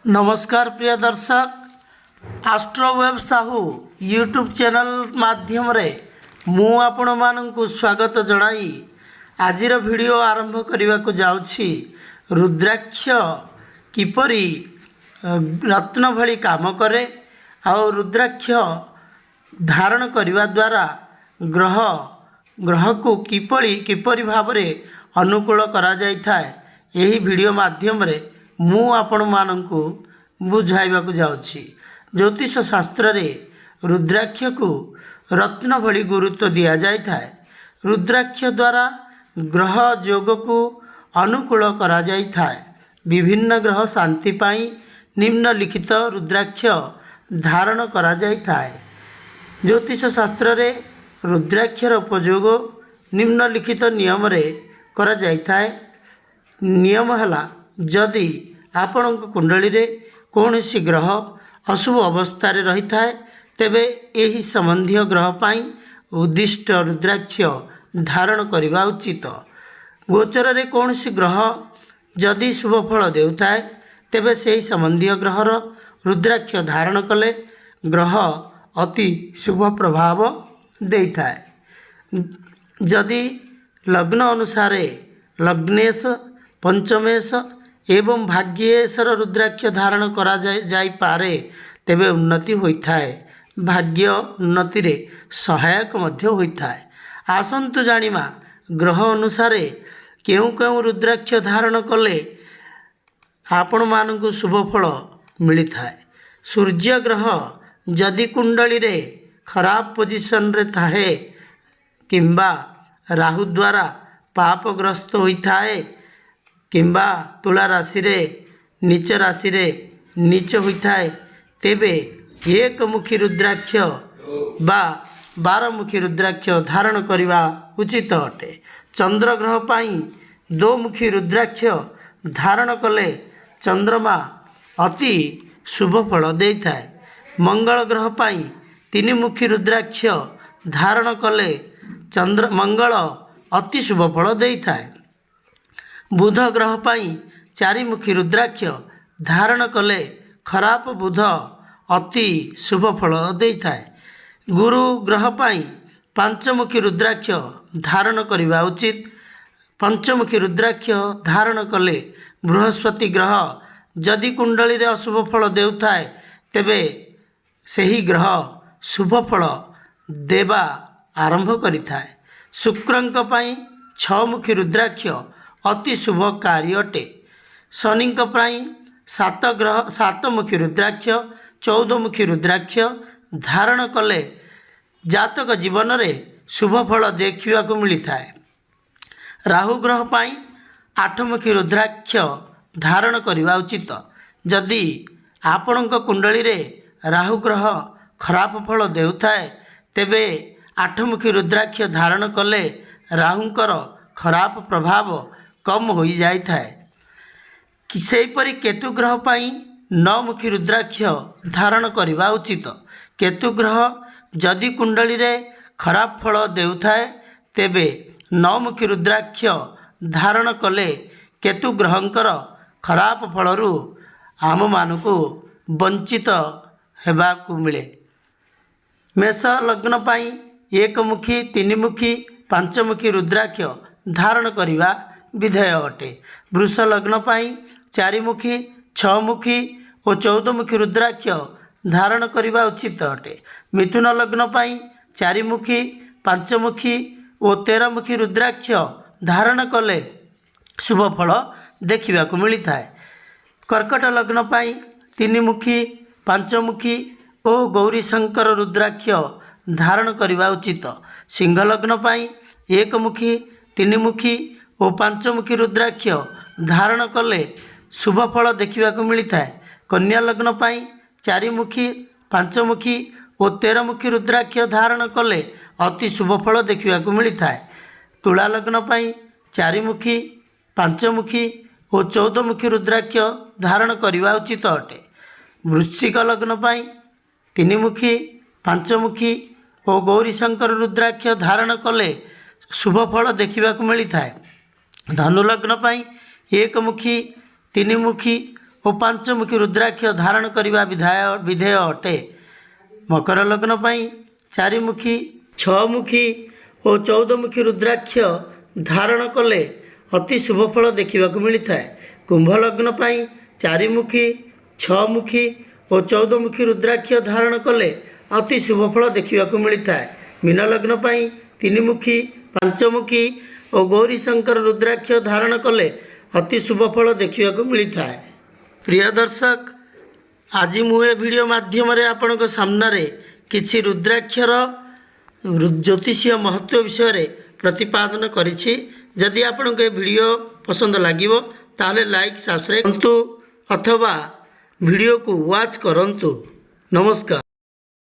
ନମସ୍କାର ପ୍ରିୟ ଦର୍ଶକ, ଆଷ୍ଟ୍ରୋୱେବ୍ Sahu YouTube channel ମାଧ୍ୟମରେ ମୁଁ ଆପଣମାନଙ୍କୁ ସ୍ୱାଗତ ଜଣାଇ ଆଜିର ଭିଡ଼ିଓ ଆରମ୍ଭ କରିବାକୁ ଯାଉଛି। ରୁଦ୍ରାକ୍ଷ କିପରି ରତ୍ନ ଭଳି କାମ କରେ ଆଉ ରୁଦ୍ରାକ୍ଷ ଧାରଣ କରିବା ଦ୍ୱାରା ଗ୍ରହକୁ କିପରି କିପରି ଭାବରେ ଅନୁକୂଳ କରାଯାଇଥାଏ, ଏହି ଭିଡ଼ିଓ ମାଧ୍ୟମରେ ମୁଁ ଆପଣମାନଙ୍କୁ ବୁଝାଇବାକୁ ଯାଉଛି। ଜ୍ୟୋତିଷ ଶାସ୍ତ୍ରରେ ରୁଦ୍ରାକ୍ଷକୁ ରତ୍ନ ଭଳି ଗୁରୁତ୍ୱ ଦିଆଯାଇଥାଏ। ରୁଦ୍ରାକ୍ଷ ଦ୍ୱାରା ଗ୍ରହ ଯୋଗକୁ ଅନୁକୂଳ କରାଯାଇଥାଏ। ବିଭିନ୍ନ ଗ୍ରହ ଶାନ୍ତି ପାଇଁ ନିମ୍ନଲିଖିତ ରୁଦ୍ରାକ୍ଷ ଧାରଣ କରାଯାଇଥାଏ। ଜ୍ୟୋତିଷ ଶାସ୍ତ୍ରରେ ରୁଦ୍ରାକ୍ଷର ଉପଯୋଗ ନିମ୍ନଲିଖିତ ନିୟମରେ କରାଯାଇଥାଏ। ନିୟମ ହେଲା, ଯଦି ଆପଣଙ୍କ କୁଣ୍ଡଳୀରେ କୌଣସି ଗ୍ରହ ଅଶୁଭ ଅବସ୍ଥାରେ ରହିଥାଏ, ତେବେ ଏହି ସମ୍ବନ୍ଧୀୟ ଗ୍ରହ ପାଇଁ ଉଦ୍ଦିଷ୍ଟ ରୁଦ୍ରାକ୍ଷ ଧାରଣ କରିବା ଉଚିତ। ଗୋଚରରେ କୌଣସି ଗ୍ରହ ଯଦି ଶୁଭ ଫଳ ଦେଉଥାଏ, ତେବେ ସେହି ସମ୍ବନ୍ଧୀୟ ଗ୍ରହର ରୁଦ୍ରାକ୍ଷ ଧାରଣ କଲେ ଗ୍ରହ ଅତି ଶୁଭ ପ୍ରଭାବ ଦେଇଥାଏ। ଯଦି ଲଗ୍ନ ଅନୁସାରେ ଲଗ୍ନେଶ, ପଞ୍ଚମେଶ ଏବଂ ଭାଗ୍ୟେଶର ରୁଦ୍ରାକ୍ଷ ଧାରଣ କରାଯାଇ ଯାଇପାରେ, ତେବେ ଉନ୍ନତି ହୋଇଥାଏ। ଭାଗ୍ୟ ଉନ୍ନତିରେ ସହାୟକ ମଧ୍ୟ ହୋଇଥାଏ। ଆସନ୍ତୁ ଜାଣିବା, ଗ୍ରହ ଅନୁସାରେ କେଉଁ କେଉଁ ରୁଦ୍ରାକ୍ଷ ଧାରଣ କଲେ ଆପଣମାନଙ୍କୁ ଶୁଭ ଫଳ ମିଳିଥାଏ। ସୂର୍ଯ୍ୟ ଗ୍ରହ ଯଦି କୁଣ୍ଡଳୀରେ ଖରାପ ପୋଜିସନରେ ଥାଏ କିମ୍ବା ରାହୁ ଦ୍ୱାରା ପାପଗ୍ରସ୍ତ ହୋଇଥାଏ କିମ୍ବା ତୁଳା ରାଶିରେ, ନୀଚ ରାଶିରେ ନୀଚ ହୋଇଥାଏ, ତେବେ ଏକମୁଖୀ ରୁଦ୍ରାକ୍ଷ ବା 12ମୁଖୀ ରୁଦ୍ରାକ୍ଷ ଧାରଣ କରିବା ଉଚିତ ଅଟେ। ଚନ୍ଦ୍ର ଗ୍ରହ ପାଇଁ ଦୋମୁଖୀ ରୁଦ୍ରାକ୍ଷ ଧାରଣ କଲେ ଚନ୍ଦ୍ରମା ଅତି ଶୁଭ ଫଳ ଦେଇଥାଏ। ମଙ୍ଗଳ ଗ୍ରହ ପାଇଁ ତିନିମୁଖୀ ରୁଦ୍ରାକ୍ଷ ଧାରଣ କଲେ ମଙ୍ଗଳ ଅତି ଶୁଭ ଫଳ ଦେଇଥାଏ। ବୁଧ ଗ୍ରହ ପାଇଁ ଚାରିମୁଖୀ ରୁଦ୍ରାକ୍ଷ ଧାରଣ କଲେ ଖରାପ ବୁଧ ଅତି ଶୁଭ ଫଳ ଦେଇଥାଏ। ଗୁରୁ ଗ୍ରହ ପାଇଁ ପାଞ୍ଚମୁଖୀ ରୁଦ୍ରାକ୍ଷ ଧାରଣ କରିବା ଉଚିତ। ପଞ୍ଚମୁଖୀ ରୁଦ୍ରାକ୍ଷ ଧାରଣ କଲେ ବୃହସ୍ପତି ଗ୍ରହ ଯଦି କୁଣ୍ଡଳୀରେ ଅଶୁଭ ଫଳ ଦେଉଥାଏ, ତେବେ ସେହି ଗ୍ରହ ଶୁଭ ଫଳ ଦେବା ଆରମ୍ଭ କରିଥାଏ। ଶୁକ୍ରଙ୍କ ପାଇଁ ଛଅମୁଖୀ ରୁଦ୍ରାକ୍ଷ ଅତି ଶୁଭକାରୀ ଅଟେ। ଶନିଙ୍କ ପାଇଁ ସାତମୁଖୀ ରୁଦ୍ରାକ୍ଷ, 14ମୁଖୀ ରୁଦ୍ରାକ୍ଷ ଧାରଣ କଲେ ଜାତକ ଜୀବନରେ ଶୁଭ ଫଳ ଦେଖିବାକୁ ମିଳିଥାଏ। ରାହୁ ଗ୍ରହ ପାଇଁ ଆଠମୁଖୀ ରୁଦ୍ରାକ୍ଷ ଧାରଣ କରିବା ଉଚିତ। ଯଦି ଆପଣଙ୍କ କୁଣ୍ଡଳୀରେ ରାହୁ ଗ୍ରହ ଖରାପ ଫଳ ଦେଉଥାଏ, ତେବେ ଆଠମୁଖୀ ରୁଦ୍ରାକ୍ଷ ଧାରଣ କଲେ ରାହୁଙ୍କର ଖରାପ ପ୍ରଭାବ କମ୍ ହୋଇଯାଇଥାଏ। ସେହିପରି କେତୁ ଗ୍ରହ ପାଇଁ ନଅମୁଖୀ ରୁଦ୍ରାକ୍ଷ ଧାରଣ କରିବା ଉଚିତ। କେତୁ ଗ୍ରହ ଯଦି କୁଣ୍ଡଳୀରେ ଖରାପ ଫଳ ଦେଉଥାଏ, ତେବେ ନଅମୁଖୀ ରୁଦ୍ରାକ୍ଷ ଧାରଣ କଲେ କେତୁ ଗ୍ରହଙ୍କର ଖରାପ ଫଳରୁ ଆମମାନଙ୍କୁ ବଞ୍ଚିତ ହେବାକୁ ମିଳେ। ମେଷ ଲଗ୍ନ ପାଇଁ ଏକମୁଖୀ, ତିନିମୁଖୀ, ପାଞ୍ଚମୁଖୀ ରୁଦ୍ରାକ୍ଷ ଧାରଣ କରିବା ବିଧେୟ ଅଟେ। ବୃଷ ଲଗ୍ନ ପାଇଁ ଚାରିମୁଖୀ, ଛଅମୁଖୀ ଓ 14ମୁଖୀ ରୁଦ୍ରାକ୍ଷ ଧାରଣ କରିବା ଉଚିତ ଅଟେ। ମିଥୁନ ଲଗ୍ନ ପାଇଁ ଚାରିମୁଖୀ, ପାଞ୍ଚମୁଖୀ ଓ 13ମୁଖୀ ରୁଦ୍ରାକ୍ଷ ଧାରଣ କଲେ ଶୁଭ ଫଳ ଦେଖିବାକୁ ମିଳିଥାଏ। କର୍କଟ ଲଗ୍ନ ପାଇଁ ତିନିମୁଖୀ, ପାଞ୍ଚମୁଖୀ ଓ ଗୌରୀଶଙ୍କର ରୁଦ୍ରାକ୍ଷ ଧାରଣ କରିବା ଉଚିତ। ସିଂହ ଲଗ୍ନ ପାଇଁ ଏକମୁଖୀ, ତିନିମୁଖୀ ଓ ପାଞ୍ଚମୁଖୀ ରୁଦ୍ରାକ୍ଷ ଧାରଣ କଲେ ଶୁଭ ଫଳ ଦେଖିବାକୁ ମିଳିଥାଏ। କନ୍ୟା ଲଗ୍ନ ପାଇଁ ଚାରିମୁଖୀ, ପାଞ୍ଚମୁଖୀ ଓ 13ମୁଖୀ ରୁଦ୍ରାକ୍ଷ ଧାରଣ କଲେ ଅତି ଶୁଭ ଫଳ ଦେଖିବାକୁ ମିଳିଥାଏ। ତୁଳା ଲଗ୍ନ ପାଇଁ ଚାରିମୁଖୀ, ପାଞ୍ଚମୁଖୀ ଓ 14ମୁଖୀ ରୁଦ୍ରାକ୍ଷ ଧାରଣ କରିବା ଉଚିତ ଅଟେ। ବୃଶ୍ଚିକ ଲଗ୍ନ ପାଇଁ ତିନିମୁଖୀ, ପାଞ୍ଚମୁଖୀ ଓ ଗୌରୀଶଙ୍କର ରୁଦ୍ରାକ୍ଷ ଧାରଣ କଲେ ଶୁଭ ଫଳ ଦେଖିବାକୁ ମିଳିଥାଏ। ଧନୁ ଲଗ୍ନ ପାଇଁ ଏକମୁଖୀ, ତିନିମୁଖୀ ଓ ପାଞ୍ଚମୁଖୀ ରୁଦ୍ରାକ୍ଷ ଧାରଣ କରିବା ବିଧେୟ ଅଟେ। ମକର ଲଗ୍ନ ପାଇଁ ଚାରିମୁଖୀ, ଛଅମୁଖୀ ଓ 14ମୁଖୀ ରୁଦ୍ରାକ୍ଷ ଧାରଣ କଲେ ଅତି ଶୁଭ ଫଳ ଦେଖିବାକୁ ମିଳିଥାଏ। କୁମ୍ଭ ଲଗ୍ନ ପାଇଁ ଚାରିମୁଖୀ, ଛଅମୁଖୀ ଓ 14ମୁଖୀ ରୁଦ୍ରାକ୍ଷ ଧାରଣ କଲେ ଅତି ଶୁଭ ଫଳ ଦେଖିବାକୁ ମିଳିଥାଏ। ମୀନ ଲଗ୍ନ ପାଇଁ ତିନିମୁଖୀ, ପାଞ୍ଚମୁଖୀ ଓ ଗୌରୀଶଙ୍କର ରୁଦ୍ରାକ୍ଷ ଧାରଣ କଲେ ଅତି ଶୁଭ ଫଳ ଦେଖିବାକୁ ମିଳିଥାଏ। ପ୍ରିୟ ଦର୍ଶକ, ଆଜି ମୁଁ ଏ ଭିଡ଼ିଓ ମାଧ୍ୟମରେ ଆପଣଙ୍କ ସାମ୍ନାରେ କିଛି ରୁଦ୍ରାକ୍ଷର ଜ୍ୟୋତିଷୀୟ ମହତ୍ତ୍ୱ ବିଷୟରେ ପ୍ରତିପାଦନ କରିଛି। ଯଦି ଆପଣଙ୍କୁ ଏ ଭିଡ଼ିଓ ପସନ୍ଦ ଲାଗିବ, ତାହେଲେ ଲାଇକ୍, ସବସ୍କ୍ରାଇବ୍ କରନ୍ତୁ ଅଥବା ଭିଡ଼ିଓକୁ ୱାଚ୍ କରନ୍ତୁ। ନମସ୍କାର।